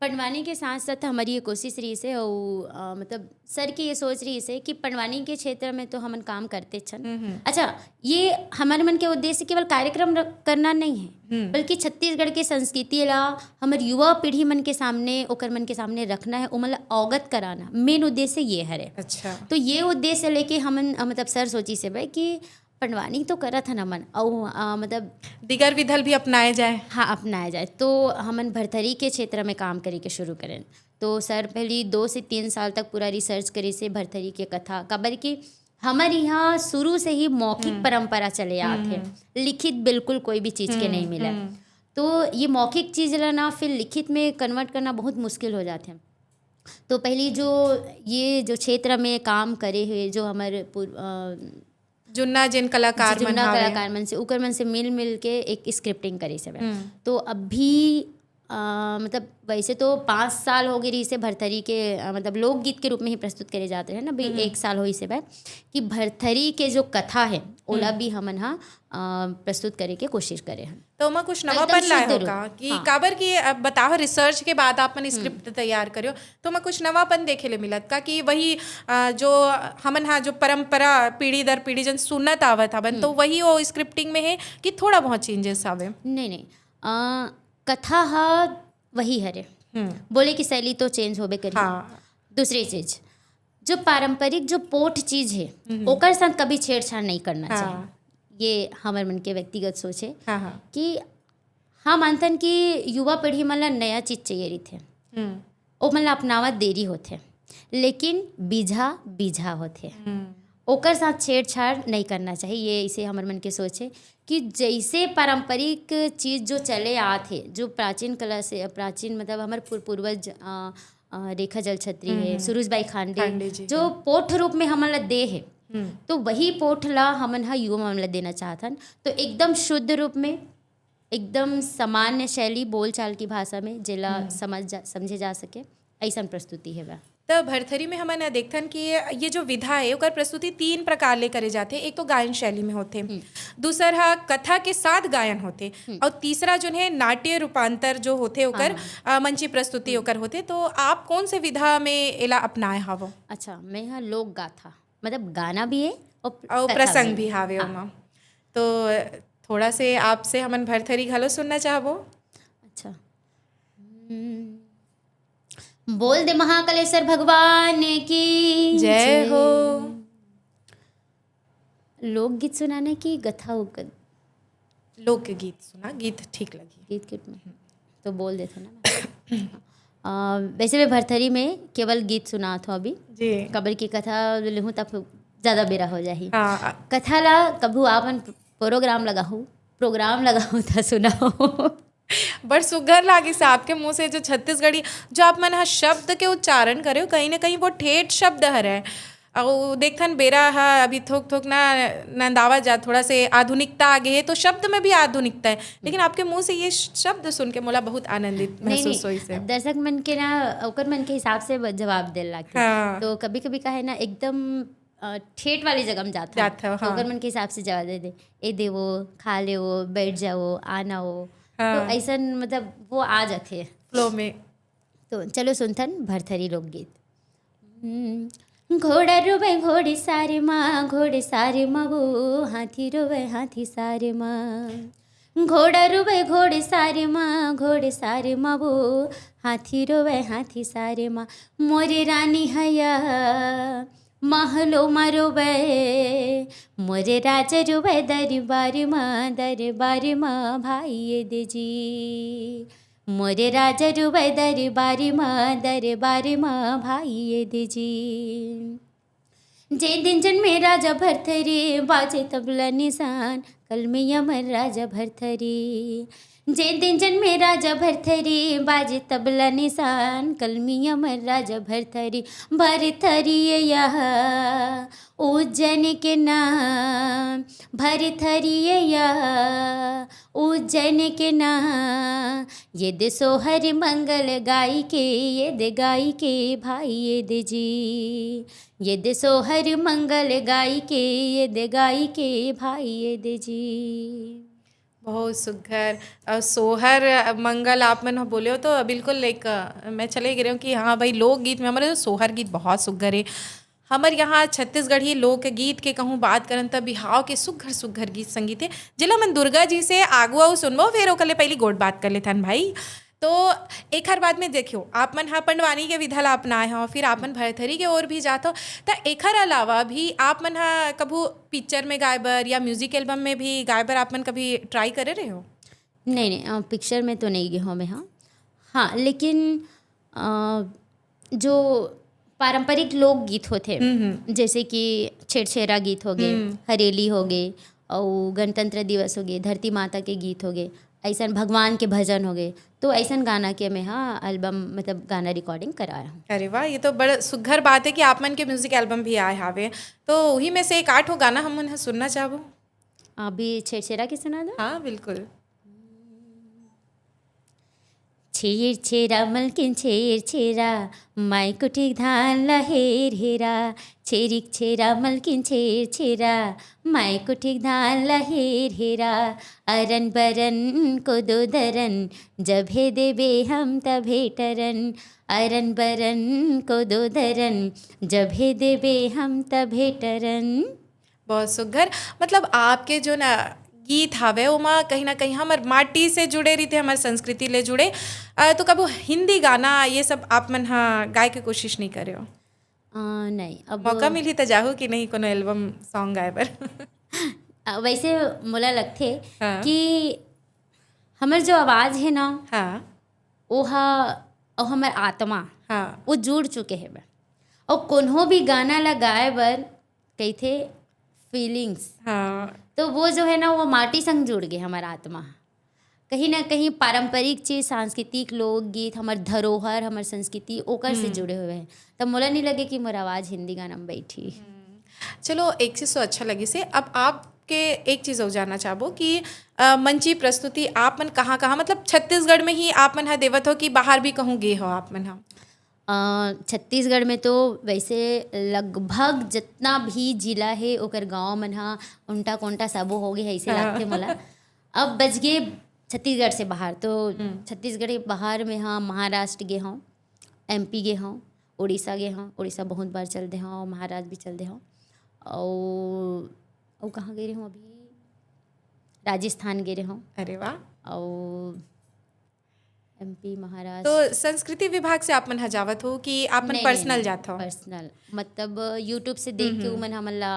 पंडवानी के साथ साथ हमारी ये कोशिश रही से, और अ, मतलब, सर की ये सोच रही से कि पंडवानी के क्षेत्र में तो हमन काम करते छन। हम्म, हम्म। अच्छा, ये हमारे मन के उद्देश्य केवल कार्यक्रम र-, करना नहीं है, हम्म। बल्कि छत्तीसगढ़ के संस्कृति ला हमर युवा पीढ़ी मन के सामने, ओकर मन के सामने रखना है, ओमन ला अवगत कराना, मेन उद्देश्य ये हरे। अच्छा। तो ये उद्देश्य लेके हमन, अ, मतलब, सर सोची से बे कि पंडवानी तो करत हन हमन, अउ, अ, मतलब, दिगर विधल भी अपनाए जाए। हाँ, अपनाया जाए। तो हमन भरथरी के क्षेत्र में काम करे के शुरू करें। तो सर पहली दो से तीन साल तक पूरा रिसर्च करे से भरथरी के कथा, काबर कि हमर यहाँ शुरू से ही मौखिक परंपरा चले आत है, लिखित बिल्कुल कोई भी चीज के नहीं मिला। हम्म। तो ये मौखिक चीज ला ना फिर लिखित में कन्वर्ट करना बहुत मुश्किल हो जाते हैं। तो पहली जो, ये जो क्षेत्र में काम करे हुए जो हमर पूर्व, अ, जुन्ना जिन कलाकार मन जुन्ना हावे। कलाकार मन से, उकर मन से मिल मिल के एक स्क्रिप्टिंग करी से बे। हम्म। तो अभी अ, मतलब, वैसे तो पाँच साल हो गए रही से भरथरी के, अ, मतलब, लोकगीत के रूप में ही प्रस्तुत करे जाते हैं ना। अभी एक साल हो से बे कि भरथरी के जो कथा है, ओला भी हमन हा, अ, प्रस्तुत करे के कोशिश करे हैं। तो ओमा कुछ एकदम नवापन लाए शुद्ध हो रूप। का कि हाँ। काबर कि अब बताओ, रिसर्च के बाद आप मन स्क्रिप्ट तैयार करियो, तो ओमा कुछ नवापन देखे ले मिलत का कि वही, अ, जो हमन हा जो परंपरा पीढ़ी दर पीढ़ी जन सुनत आवत हवन, तो वही वो स्क्रिप्टिंग में है कि थोड़ा बहुत चेंजेस आवे? नहीं नहीं, अ, कथा हा वही हरे, हम्म। बोले कि शैली तो चेंज होबे करी। हाँ। दूसरी चीज, जो पारंपरिक जो पोठ चीज है, ओकर साथ कभी छेड़छाड़ नहीं करना हाँ। चाहिए। ये हमर मन के व्यक्तिगत सोच है हाँ, हाँ। कि हम मानथन कि युवा पीढ़ी मन ला नया चीज चाहिए रहिथे, हम्म। ओमन ला अपनावत देरी होथे, लेकिन बीझा बीझा होथे। हम्म। ओकर साथ छेड़छाड़ नहीं करना चाहिए। ये इसे हमर मन के सोच है कि जैसे पारंपरिक चीज जो चले आत है, जो प्राचीन कला से, प्राचीन, मतलब, हमर पूर-, पूर्वज, अ, अ, रेखा जलछत्री है, सुरुज बाई खांडे, खांडे जी जो पोठ रूप में हमन ला दे है, तो वही पोठ ला हमन ह युवा मन ला देना चाहथन। तो एकदम शुद्ध रूप में, एकदम सामान्य शैली, बोलचाल की भाषा में, जेला समझ जा, समझे जा सके, ऐसन प्रस्तुति हे बा। त भरथरी में हमन ह देखथन कि ये जो विधा है, ओकर प्रस्तुति तीन प्रकार ले करे जाथे। एक तो गायन शैली में होथे, दूसर ह कथा के साथ गायन होथे, और तीसरा जो है नाट्य रूपांतर जो होथे ओकर, अ, मंची प्रस्तुति ओकर होथे। तो आप कौन से विधा में एला अपनाए हवो? अच्छा, मैं ह लोक गाथा, मतलब गाना भी है और और कथा प्रसंग भी। भी हावे ओमा। तो थोड़ा से आपसे हमन भरथरी घलो सुनना चाहबो। अच्छा। हम्म। बोल दे महाकालेश्वर भगवान की जय हो। लोकगीत सुनाना कि गथा उगत? लोकगीत सुना, गीत ठीक लगी। गीत, गीत में तो बोल देथे ना। अ, वैसे मैं भरथरी में केवल गीत सुनात हूँ अभी, जी। काबर की कथा लेहूँ तब ज्यादा बेरा हो जाही। हाँ। कथा ला कभू आपन प्रोग्राम लगाहू, प्रोग्राम लगाहू त सुनाहू। बड़ सुग्घर लागिस आपके मुंह से जो छत्तीसगढ़ी, जो आप मन ह शब्द के उच्चारण करे हो, कहीं ना कहीं वो ठेठ शब्द हरे। अउ देखथन बेरा ह अभी थोक थोक ना नंदावा जा, थोड़ा से आधुनिकता आ गे हे, तो शब्द में भी आधुनिकता है, लेकिन आपके मुंह से ये शब्द सुन के मोला बहुत आनंदित नहीं, महसूस नहीं, होइस हे। दर्शक मन के ना, ओकर मन के हिसाब से ब-, जवाब देल लागथे। हाँ। तो कभी-कभी का है ना, एकदम, अ, ठेठ वाली जगह में जात हन। जात हव, तो हाँ। ओकर मन के हिसाब से जवाब दे दे, "ए देवो, खा लेवो, बैठ जाओ, आना हो।" हाँ। तो ऐसन मतलब वो आ जाथे। फ्लो में। तो चलो सुनथन भरथरी लोकगीत। हम्म। घोड़ा रोवे घोड़ी सारे माँ, घोड़ी सारे माँ वो, हाथी रोवे हाथी सारे माँ। घोड़ा रोवे घोड़ी सारे माँ, घोड़ी सारे माँ वो, हाथी रोवे हाथी सारे माँ। मोरे रानी हया महलो मा रोवे, मोरे राजा रोवे दरबार मा, दरबार मा भाई ये दे जी। मोरे राजा रोवे दरबार मा, दरबार मा भाई ये दे जी। जे दिन जन्मे राजा भरथरी, बाजे तबला निशान, कल में अमर राजा भरथरी। जे दिन जन्मे राजा भरथरी, बाजे तबला निशान, कल में अमर राजा भरथरी। भरथरी यह उज्जैन के नाम, भरथरी यह उज्जैन के नाम। ये दे सोहर मंगल गाई के, ये दे गाई के भाई ये दे जी। ये दे सोहर मंगल गाई के, ये दे गाई के भाई ये दे जी। बहुत सुग्घर। अ, सोहर, अ, मंगल आप मन ह बोले हो तो बिल्कुल एक, अ, मैं चले गे रहे हूँ कि हाँ भाई, लोकगीत में हमारे तो सोहर गीत बहुत सुग्घर है। हमर यहाँ छत्तीसगढ़ी लोकगीत के कहूँ बात करन त बिहाव के सुग्घर सुग्घर गीत संगीत है, जेला मन दुर्गा जी से आगू आऊ सुनबो, फिर ओकर ले पहली गोठ बात कर लेथन भाई। तो एखर बाद में देखियो, आप मन ह पंडवानी के विधा ला अपनाए हो, फिर आप मन भरथरी के ओर भी जात हो, त एखर अलावा भी आप मन ह कभू पिक्चर में गाए बर या म्यूजिक एल्बम में भी गाए बर आप मन कभी ट्राई करे रहे हो? नहीं, नहीं, अ, पिक्चर में तो नहीं गे हो मैं, हाँ। हाँ, लेकिन, अ, जो पारंपरिक लोकगीत होथे, हम्म, हम्म। जैसे कि छेरछेरा गीत हो गे, हम्म। हरेली हो गे, अउ गणतंत्र दिवस हो गे, धरती माता के गीत हो गे, ऐसन भगवान के भजन हो गे, तो ऐसन गाना के मैं हा एल्बम, मतलब गाना रिकॉर्डिंग कराए हूँ। अरे वाह, ये तो बड़ा सुघर बात है कि आप मन के म्यूजिक एल्बम भी आए हावे। तो वही में से एक आठ हो गाना हम मन ह सुनना चाहबो। अभी छेरछेरा के सुना दो। हाँ, बिल्कुल। छेर छेरा मलकिन छेर छेरा, माई कुटिक धान ला हेर हेरा। छेरिक छेरा मलकिन छेर छेरा, माई कुटिक धान ला हेर हेरा। अरन बरन कोदो दरन, जभे देबे हम तभे टरन। अरन बरन कोदो दरन, जभे देबे हम तभे टरन। बहुत सुघर। मतलब, आपके जो ना गीत हावे, ओमा कहीं ना कहीं हमर माटी से जुड़े रहिथे, हमर संस्कृति ले जुड़े। अ, तो कभू हिंदी गाना ये सब आप मन हा गाए के कोशिश नहीं करे हो? अ, नहीं, अब मौका मिलही त जाहू कि नहीं कोनो एल्बम सॉन्ग गाए बर? अ, वैसे मोला लगथे हाँ। कि हमर जो आवाज हे ना, हाँ। ओहा, अउ हमर आत्मा, हाँ। वो जुड़ चुके हे बा। अउ कोनो भी गाना ला गाए बर कहिथे फीलिंग्स। हाँ। तो वो जो है ना, वो माटी संग जुड़ गे हमर आत्मा। कहीं ना कहीं पारंपरिक चीज, सांस्कृतिक लोकगीत, हमर धरोहर, हमर संस्कृति, ओकर से हम्म। जुड़े हुए हैं। तब मोला नहीं लगे कि मोर आवाज हिंदी गाना में बैठी। हम्म। चलो, एक चीज तो अच्छा लगिस हे। अब आपके एक चीज अउ जानना चाहबो कि अ, मंची प्रस्तुति आप मन कहाँ कहाँ, मतलब छत्तीसगढ़ में ही आप मन ह देवत हो कि बाहर भी कहूँ गे हो आप मन ह? अ, छत्तीसगढ़ में तो वैसे लगभग जितना भी जिला हे ओकर गांव मन ह उंटा कोंटा सबो हो गए हे, ऐसे हाँ। लगथे मोला। अब बच गए छत्तीसगढ़ से बाहर, तो छत्तीसगढ़ के बाहर में हाँ महाराष्ट्र गे हूँ, एमपी गे हूँ, उड़ीसा गे हूँ, उड़ीसा बहुत बार चल दे हूँ, महाराष्ट्र भी चल दे हूँ। और और कहाँ गए रहे हूँ अभी? राजस्थान गए रहे हूँ। अरे वाह। और एमपी महाराष्ट्र। तो संस्कृति विभाग से आप मन ह जावत हो कि आप मन पर्सनल जात हो? पर्सनल, मतलब यूट्यूब से देख के उमन हमन ला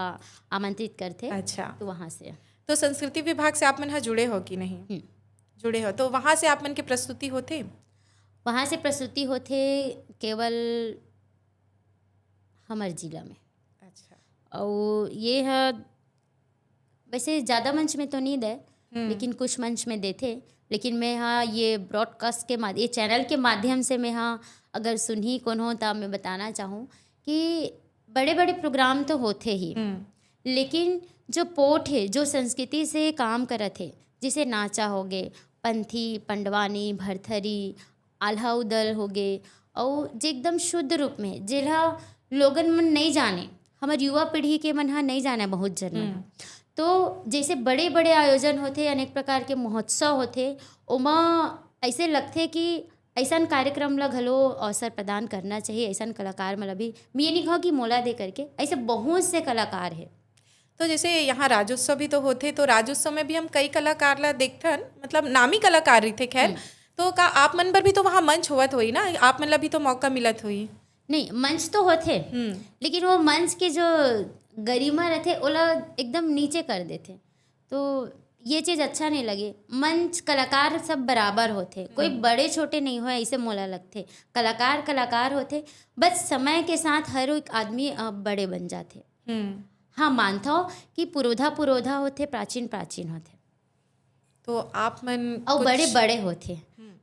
आमंत्रित करथे। अच्छा। तो वहाँ से। तो संस्कृति विभाग से आप मन ह जुड़े हो कि नहीं? हम्म। जुड़े हो, तो वहाँ से आप मन के प्रस्तुति होथे? वहाँ से प्रस्तुति होथे केवल हमर जिला में। अच्छा। और ये है, वैसे ज़्यादा मंच में तो नहीं दे, लेकिन कुछ मंच में देथे। लेकिन मैं हाँ ये ब्रॉडकास्ट के माध-, ये चैनल के माध्यम से मैं हाँ अगर सुनही कोनो, तो मैं बताना चाहूँ कि बड़े बड़े प्रोग्राम तो होथे ही, लेकिन जो पोठ हे, जो संस्कृति से काम करत हे, जैसे नाचा हो गे, पंथी, पंडवानी, भरथरी, आल्हा उदल हो गे, अउ जे एकदम शुद्ध रूप में, जेला लोगन मन नहीं जाने, हमर युवा पीढ़ी के मन ह नहीं जाने बहुत जन मन ह। तो जैसे बड़े-बड़े आयोजन होथे, अनेक प्रकार के महोत्सव होथे, ओमा ऐसे लगथे कि ऐसन कार्यक्रम ला घलो अवसर प्रदान करना चाहिए, ऐसन कलाकार मन ला भी। मैं ये नहीं कहूँ कि मोला दे करके, ऐसे बहुत से कलाकार हे। तो जैसे यहाँ राज्योत्सव भी तो होथे, तो राज्योत्सव में भी हम कई कलाकार ला देखथन, मतलब नामी कलाकार रहिथे। खैर, तो का आप मन बर भी तो वहाँ मंच होवत होई ना, आप मन ला भी तो मौका मिलत होई? नहीं, मंच तो होथे, हम्म। लेकिन वो मंच के जो गरिमा रहथे, ओला एकदम नीचे कर देथे। तो ये चीज़ अच्छा नहीं लगे। मंच, कलाकार सब बराबर होथे, कोई बड़े छोटे नहीं होय, ऐसे मोला लगथे। कलाकार कलाकार होथे, बस समय के साथ हर एक आदमी अ, बड़े बन जाथे। हम्म। हाँ, मानथव कि पुरोधा पुरोधा होथे, प्राचीन प्राचीन होथे। तो आप मन अउ कुछ बड़े बड़े होथे,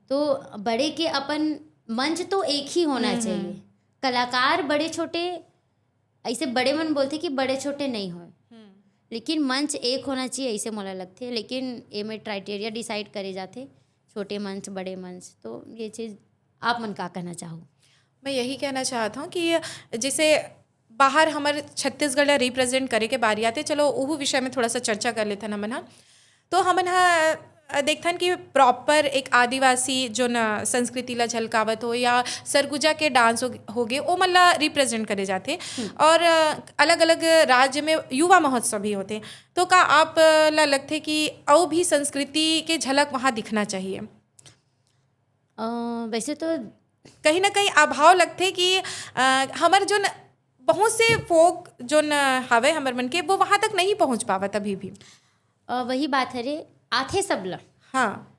तो बड़े के अपन मंच तो एक ही होना चाहिए। कलाकार बड़े छोटे, ऐसे बड़े मन बोलथे कि बड़े छोटे नहीं होय, लेकिन मंच एक होना चाहिए, ऐसे मोला लगथे। लेकिन एमे क्राइटेरिया डिसाइड करे जाथे, छोटे मंच, बड़े मंच। तो ये चीज़ आप मन का कहना चाहो? मैं यही कहना चाहत हूँ कि जैसे बाहर हमर छत्तीसगढ़ ला रिप्रेजेंट करे के बारी आथे, चलो ओहू विषय में थोड़ा सा चर्चा कर लेथन हमन ह। तो हमन ह अ, देखथन कि प्रॉपर एक आदिवासी जो न संस्कृति ला झलकावत हो या सरगुजा के डांस हो, होगे, ओमन ला रिप्रेजेंट करे जाथे। और अलग अलग राज्य में युवा महोत्सव भी होथे, तो का आप अ, ला लगथे कि अउ भी संस्कृति के झलक वहाँ दिखना चाहिए? अ, वैसे तो कहीं ना कहीं अभाव लगथे कि अ, हमर जो न, बहुत से फोक जो न हवे हमर मन के, वो वहाँ तक नहीं पहुँच पावत अभी भी। अ, वही बात हरे, आथे सबला, हाँ।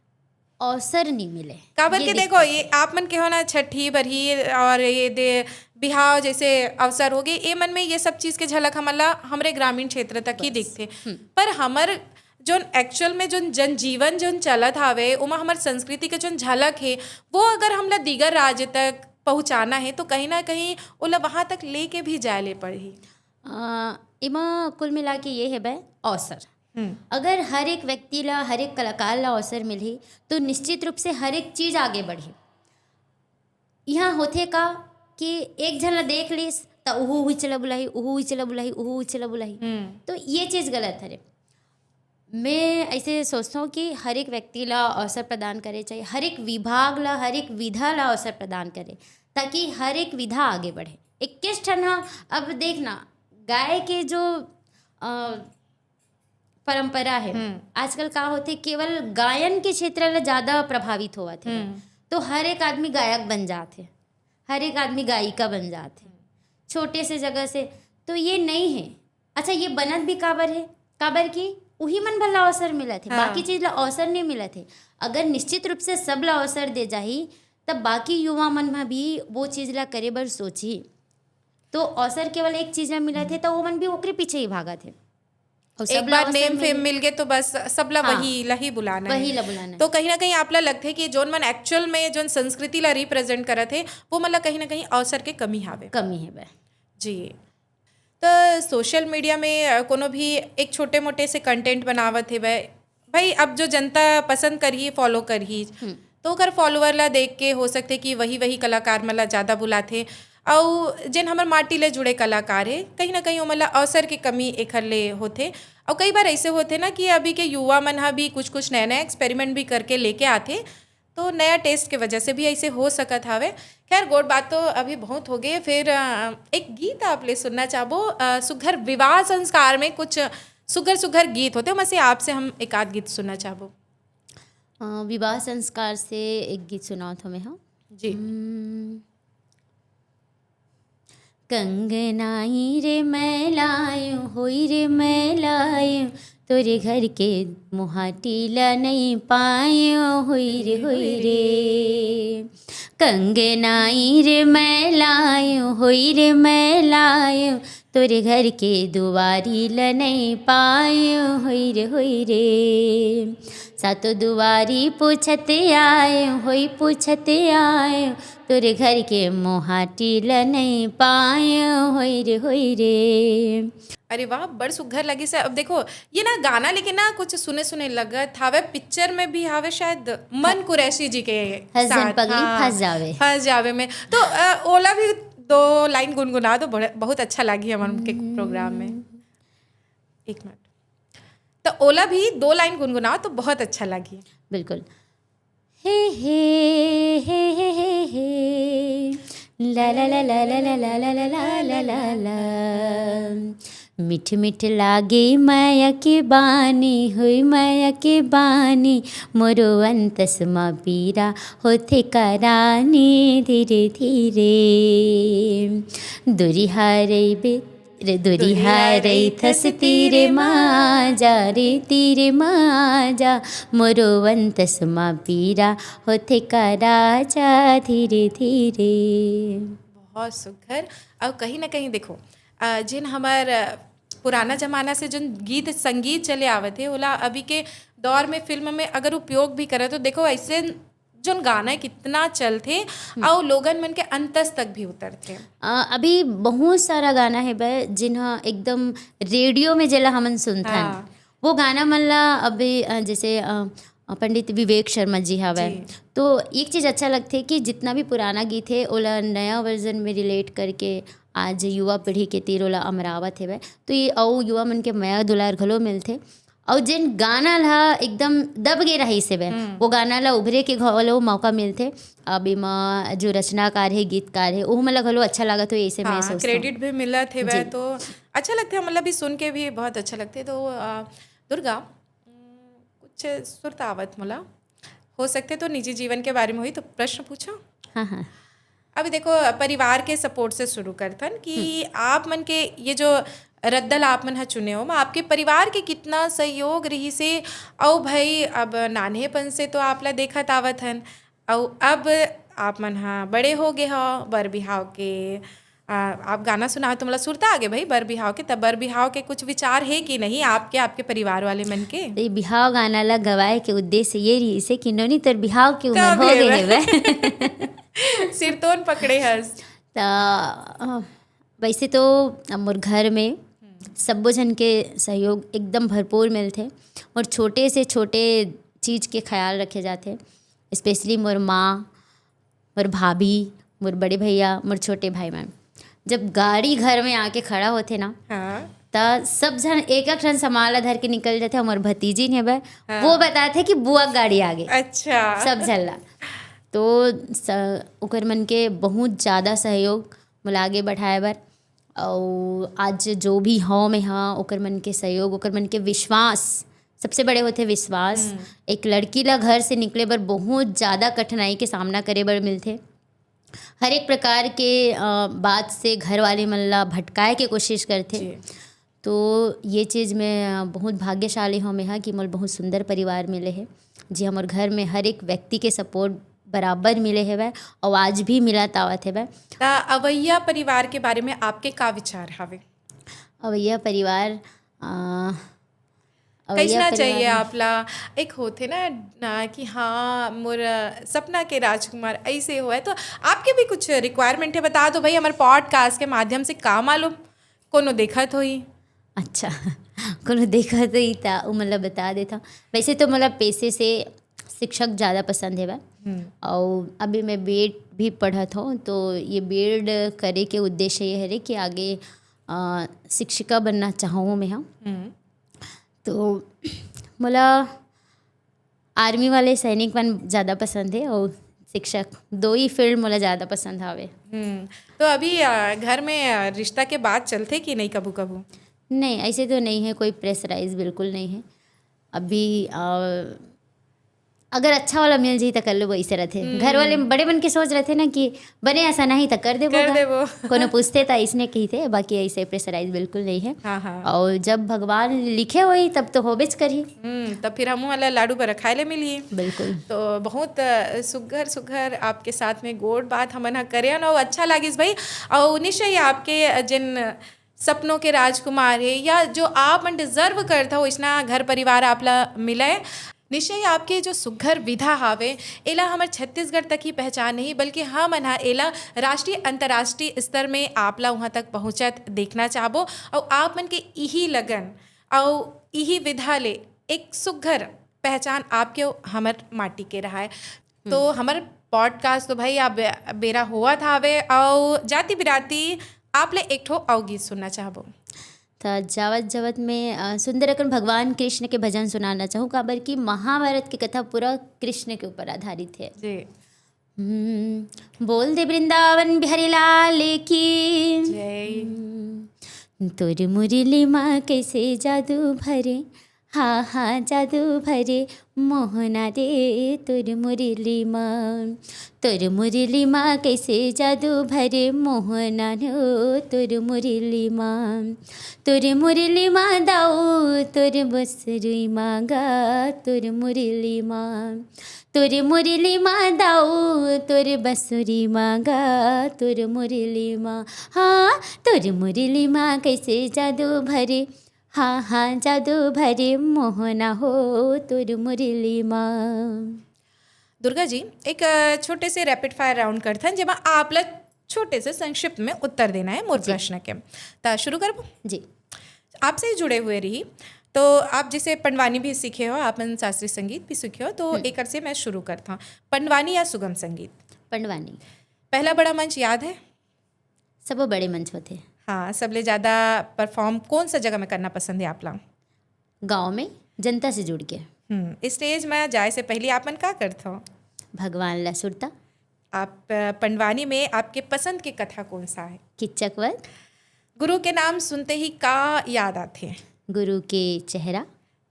अवसर नहीं मिले। काबर ये के दिक्कत देखो, ये आप मन के हो ना, छठी बरही और ये दे बिहाव जैसे अवसर होगे, ए मन में ये सब चीज के झलक हमन ला हमरे ग्रामीण क्षेत्र तक ही दिखथे। पर हमर जोन एक्चुअल में जोन जनजीवन जोन चलत हावे, ओमा हमर संस्कृति के जोन झलक हे, वो अगर हमला दीगर राज्य तक पहुँचाना हे, तो कहीं ना कहीं ओला वहाँ तक लेके भी जाए ले पड़ही। अ, एमा कुल मिला के ये हेबे अवसर। हम्म। अगर हर एक व्यक्ति ला, हर एक कलाकार ला अवसर मिलही, तो निश्चित रूप से हर एक चीज आगे बढ़ही। यहाँ होथे का कि एक झन ला देख लिस, त उहू उही चला बुलाही, उहू उही चला बुलाही, उहू उही चला बुलाही। हम्म। तो ये चीज गलत हरे। मैं ऐसे सोचता हूँ कि हर एक व्यक्ति ला अवसर प्रदान करे चाहिए, हर एक विभाग ला, हर एक विधा ला अवसर प्रदान करे, ताकि हर एक विधा आगे बढ़े। इक्कीस ठन हा, अब देखना, गाय के जो अ, परंपरा है, हम्म। आजकल का होथे, केवल गायन के क्षेत्र ला ज्यादा प्रभावित होवत है। हम्म। तो हर एक आदमी गायक बन जात है, हर एक आदमी गायिका बन जात है, छोटे से जगह से। तो ये नहीं है। अच्छा, ये बनत भी काबर है? काबर कि उही मन भर ला अवसर मिलत है, हाँ। बाकी चीज ला अवसर नहीं मिलत है। अगर निश्चित रूप से सब ला अवसर दे जाही, तब बाकी युवा मन में भी वो चीज ला करे बर सोचही। तो अवसर केवल एक चीज में मिलत है, तो वो मन भी ओकरे पीछे ही भागत है। और एक सब ला बार अवसर नेम मिले। फेम मिल गए तो बस सब ला हाँ। वही ला ही बुलाना वही है। ला बुलाना है। तो कहीं ना कहीं आप ला लगथे कि जोन मन एक्चुअल में जोन संस्कृति ला रिप्रेजेंट करत हे, वो मन ला कहीं ना कहीं अवसर के कमी हावे। कमी है वह। जी। तो सोशल मीडिया में अ, कोनो भी एक छोटे मोटे से कंटेंट बनावत हे भाई, भाई अब जो जनता पसंद करही, फॉलो करही, तो ओकर फॉलोअर ला देख के हो सकथे कि वही वही कलाकार मन ला ज़्यादा बुलाथे। अउ जेन हमर माटी ले जुड़े कलाकार हे, कहीं ना कहीं ओमन ला अवसर के कमी एखर ले होथे। अउ कई बार ऐसे होथे ना कि अभी के युवा मन ह भी कुछ कुछ नया नया एक्सपेरिमेंट भी करके लेके आथे, तो नया टेस्ट के वजह से भी ऐसे हो सकत हवे। खैर, गोठ बात तो अभी बहुत हो गए। फिर अ, एक गीत आप ले सुनना चाहबो, अ, सुघर विवाह संस्कार में कुछ सुघर सुघर गीत होथे, ओमा से आपसे हम एक आध गीत सुनना चाहबो। अ, विवाह संस्कार से एक गीत सुनावत हँव मैं ह। जी। हम्म। कंगनाई रे मैं लायो, होई रे मैं लायो, तोरे घर के मुहाटी ला नहीं पायो, होई रे, होई रे। कंगनाई रे मैं लायो, होई रे मैं लायो, तोरे घर के दुआरी ला नहीं पायो, होई रे, होई रे। सातो दुआरी पूछत आयो, होई पूछत आयो, तोरे घर के मोहाटी ल नहीं पायो, होई रे, होई रे। अरे वाह, बड़ सुघर लगिस हे। अब देखो, ये ना गाना लेके ना कुछ सुने सुने लगत हावे, पिक्चर में भी हावे शायद, मन कुरैशी जी के हसबैंड साथ। पगली हाँ, फंस जावे। फंस जावे में। तो अ, ओला भी दो लाइन गुनगुना दो, बड़े- बहुत अच्छा लगी हमन के प्रोग्राम में। एक मिनट, तो ओला भी दो लाइन गुनगुनाओ तो बहुत अच्छा लगी। बिल्कुल। हे हे हे हे हे हे, ला ला ला ला ला ला ला ला ला ला ला ला। मीठ मीठ लागे माया के बानी, होई माया के बानी, मोरो अंतस मा पीरा होथे करानी धीरे धीरे। दूरी हारई बे रे दूरी हारई थस तीरे मा जा, रे तीरे मा जा, मोरो अंतस मा पीरा होथे का राजा धीरे धीरे। बहुत सुघर। और कहीं ना कहीं देखो, अ, जिन हमर, अ, पुराना जमाना से जोन गीत संगीत चले आवत हे, ओला अभी के दौर में फिल्म में अगर उपयोग भी करे तो देखो, ऐसे जोन गाना हे कितना चलथे, अउ लोगन मन के अंतस तक भी उतरथे। अ, अभी बहुत सारा गाना हेवय जिन ह एकदम रेडियो में जेला हमन सुनथन, हाँ। वो गाना मन ला अभी, अ, जैसे, अ, पंडित विवेक शर्मा जी हवय, जी। तो एक चीज अच्छा लगथे कि जितना भी पुराना गीत हे ओला नया वर्जन में रिलेट करके आज युवा पीढ़ी के तीर ओला अमरावत हेवय, तो ये अउ युवा मन के मया दुलार घलो मिलथे। अउ जेन गाना ला एकदम दब गे रहिस हेवय, वो गाना ला उभरे के घलो मौका मिलथे। अब एमा जो रचनाकार हे, गीतकार हे, ओहू मन ला घलो अच्छा लागत होही, ऐसे मैं हाँ, सोचथंव। क्रेडिट भी मिलत हेवय। जी। तो अच्छा लगथे, मतलब भी सुन के भी बहुत अच्छा लगथे। तो अ, दुर्गा, उम, कुछ सुरता आवत मोला, हो सकथे तो निजी जीवन के बारे में होही, तो प्रश्न पूछो। हाँ हाँ। अभी देखो, परिवार के सपोर्ट से शुरू करथन कि आप मन के ये जो रद्दा ला आप मन ह चुने हो, मा आपके परिवार के कितना सहयोग रहिस हे? अउ भाई, अब नान्हेपन से तो आप ला देखत आवत हन, अउ अब आप मन ह बड़े हो गे हो, बर बिहाव के, आ, आप गाना सुनाओ तो मोला सुरता आ गे भाई, बर बिहाव के। तब बर बिहाव के कुछ विचार हे कि नहीं आपके, आपके परिवार वाले मन के? तो ये बिहाव गाना ला गवाए के उद्देश्य ये रहिस हे कि नोनी तोर बिहाव के उम्र कब हो गे हेवय? हेवय। सिरतोन पकड़े हस। त, अ, वैसे तो मोर घर में सब्बो झन के सहयोग एकदम भरपूर मिलथे। मोर छोटे से छोटे चीज के ख्याल रखे जाथे, स्पेशली मोर माँ, मोर भाभी, मोर बड़े भैया, मोर छोटे भाई मन। जब गाड़ी घर में आके खड़ा होथे ना, हाँ। त सब झन एक एक ठन सामान ला धर के निकल जाथे। हमर भतीजी ने बे, हाँ। वो बताथे कि बुआ के गाड़ी आ गे। अच्छा। सब झन ला। तो स-, ओकर मन के बहुत ज़्यादा सहयोग मोला आगे बढ़ाए बर। अउ आज जो भी हौं मैं हा, ओकर मन के सहयोग, ओकर मन के विश्वास, सबसे बड़े होथे विश्वास। एक लड़की ला घर से निकले बर बहुत ज़्यादा कठिनाई के सामना करे बर मिलथे। हर एक प्रकार के, अ, बात से घर वाले मन ला भटकाए के कोशिश करथे। जी। तो ये चीज़ में, अ, बहुत भाग्यशाली हौं मैं हा कि मोला बहुत सुंदर परिवार मिले हे, जे हमर घर में हर एक व्यक्ति के सपोर्ट बराबर मिले हेवय, अउ आज भी मिलत आवत हेवय। त अवैया परिवार के बारे में आपके का विचार हवे? अवैया परिवार, अ, अवैया कैसना परिवार चाहिए में आप ला? एक होथे ना, ना कि हाँ, मोर, अ, सपना के राजकुमार ऐसे होवय, तो आपके भी कुछ रिक्वायरमेंट हे, बता दो भाई, हमर पॉडकास्ट के माध्यम से का मालूम? कोनो देखत होही? अच्छा, कोनो देखत होही त उ मोला बता देता। वैसे तो मोला पेशे से शिक्षक ज़्यादा पसंद हे बा। हम्म। और अभी मैं बीएड भी पढ़त हूँ, तो ये बीएड करे के उद्देश्य ये हरे कि आगे अ, शिक्षिका बनना चाहूँ मैं। हाँ, हम्म। तो मोला आर्मी वाले सैनिक मन ज़्यादा पसंद है और शिक्षक, दो ही फील्ड मोला ज़्यादा पसंद आवे। हम्म। तो अभी अ, घर में अ, रिश्ता के बात चलथे कि नहीं कभू कभू? नहीं, ऐसे तो नहीं है, कोई प्रेशराइज बिल्कुल नहीं है। अभी अ, अगर अच्छा वाला मिल जाही त कर लेबो, ऐसे रहथे। घर वाले बड़े मन के सोच रहथे ना कि बने असन आही त कर देबो कर गा। देबो। कोनो पूछथे त इसने कहिथे, बाकी ऐसे प्रेशराइज बिल्कुल नहीं है। हाँ, हाँ। और जब भगवान लिखे होही तब तो होबेच करही। हम्म, तब फिर हमू वाला लाडू बरा खाए ले मिलही। बिल्कुल। तो बहुत अ, सुघर सुघर आपके साथ में गोठ बात हमन ह करेन, और अच्छा लागिस भाई। और निश्चय ही आपके जिन सपनों के राजकुमार हे या जो आप मन डिजर्व करत हो, इसना घर परिवार आप ला मिले। निश्चय ही आपके जो सुघर विधा हावे, एला हमर छत्तीसगढ़ तक ही पहचान नहीं, बल्कि हमन ह एला राष्ट्रीय अंतर्राष्ट्रीय स्तर में आप ला वहाँ तक पहुँचत देखना चाहबो। और आप मन के इही लगन और इही विधा ले एक सुघर पहचान आपके अउ हमर माटी के रहा है। तो हमर पॉडकास्ट तो भाई अब बेरा होवत हावे, और जाति बिराती आप ले एक ठो अउ गीत सुनना चाहबो। त जावत जावत में अ, सुंदर अकन भगवान कृष्ण के भजन सुनाना चाहूँ, काबर कि महाभारत के कथा पूरा कृष्ण के ऊपर आधारित है। जी। हम्म, बोल दे वृंदावन बिहारी लाल की। जय। हम्म, तोर मुरली मा कैसे जादू भरे, हाँ हाँ जादू भरे मोहना रे तोर मुरली मा। तोर मुरली मा कैसे जादू भरे मोहना रो तोर मुरली मा। तोर मुरली मा दाऊ तोर बसुरी मा गा तोर मुरली मा। तोर मुरली मा दाऊ तोर बसुरी मा गा तोर मुरली मा। हाँ, तोर मुरली मा कैसे जादू भरे, हाँ हाँ जादू भरे मोहना हो तोर मुरली मा। दुर्गा जी, एक अ, छोटे से रैपिड फायर राउंड करथन, जेमा आप ला छोटे से संक्षिप्त में उत्तर देना है मोर प्रश्न के। त शुरू करबो? जी। आपसे ही जुड़े हुए रही, तो आप जैसे पंडवानी भी सीखे हो, आप मन शास्त्रीय संगीत भी सीखे हो, तो एकर से मैं शुरू करता हूँ। पंडवानी या सुगम संगीत? पंडवानी। पहला बड़ा मंच याद है? सबो बड़े मंच होथे। हाँ, सबले ज्यादा परफॉर्म कौन सा जगह में करना पसंद है आप ला? गाँव में जनता से जुड़ के। हम्म, स्टेज में जाए से पहले आप मन का करत हो? भगवान ला सुरता। आप अ, पंडवानी में आपके पसंद के कथा कौन सा है? किच्चक वध। गुरु के नाम सुनते ही का याद आथे? गुरु के चेहरा।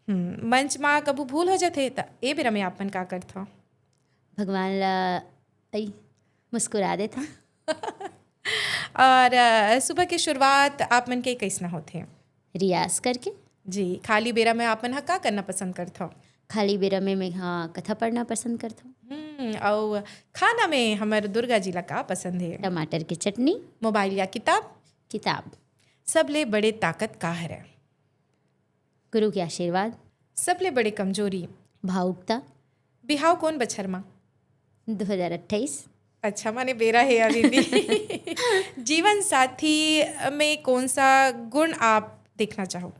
हम्म, मंच मा कभू भूल हो जाथे त ए बेरा में आप मन का करत हो? भगवान ला अई मुस्कुरा देथन। और अ, सुबह की शुरुआत आप मन के कैसना होथे? रियाज करके। जी, खाली बेरा में आप मन ह का करना पसंद करत हो? खाली बेरा में मैं हाँ कथा पढ़ना पसंद करथों। हम्म, अउ खाना में हमर दुर्गा जी ला का पसंद है? टमाटर की चटनी। मोबाइल या किताब? किताब। सबले बड़े ताकत का हरे? गुरु के आशीर्वाद। सबले बड़े कमजोरी? भावुकता। बिहाव कौन बछर मा? दो हज़ार अट्ठाईस। अच्छा, माने बेरा है अभी भी। जीवन साथी में कौन सा गुण आप देखना चाहो?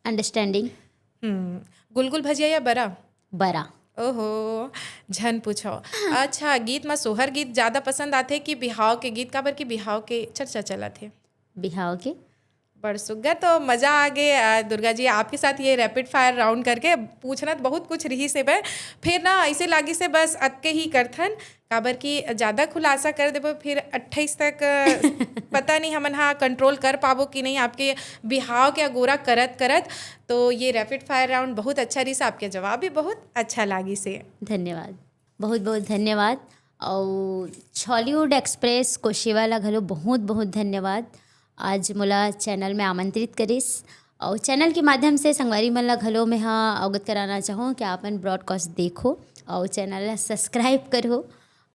अंडरस्टैंडिंग। हम्म, गुलगुल भजिया या बरा? बरा। ओहो, झन पूछो। अच्छा, गीत में सोहर गीत ज्यादा पसंद आथे कि बिहाव के गीत? काबर कि बिहाव के चर्चा चलत हे। बिहाव के। बड़ सुग्घर, तो मजा आ गे। अ, दुर्गा जी, आपके साथ ये रैपिड फायर राउंड करके पूछना तो बहुत कुछ रही से बे, फिर ना ऐसे लागी से बस अतके ही करथन, काबर कि ज्यादा खुलासा कर देबो फिर अट्ठाईस तक, अ, पता नहीं हमन हा कंट्रोल कर पाबो कि नहीं आपके बिहाव के अगोरा करत करत। तो ये रैपिड फायर राउंड बहुत अच्छा रही से, आपके जवाब भी बहुत अच्छा लागी से। धन्यवाद, बहुत बहुत धन्यवाद। और छॉलीवुड एक्सप्रेस कोशिवा ला घलो बहुत बहुत धन्यवाद, आज मोला चैनल में आमंत्रित करिस। और चैनल के माध्यम से संगवारी मन ला घलो मैं हा अवगत कराना चाहूँ कि आप मन ब्रॉडकास्ट देखो और चैनल ला सब्सक्राइब करो।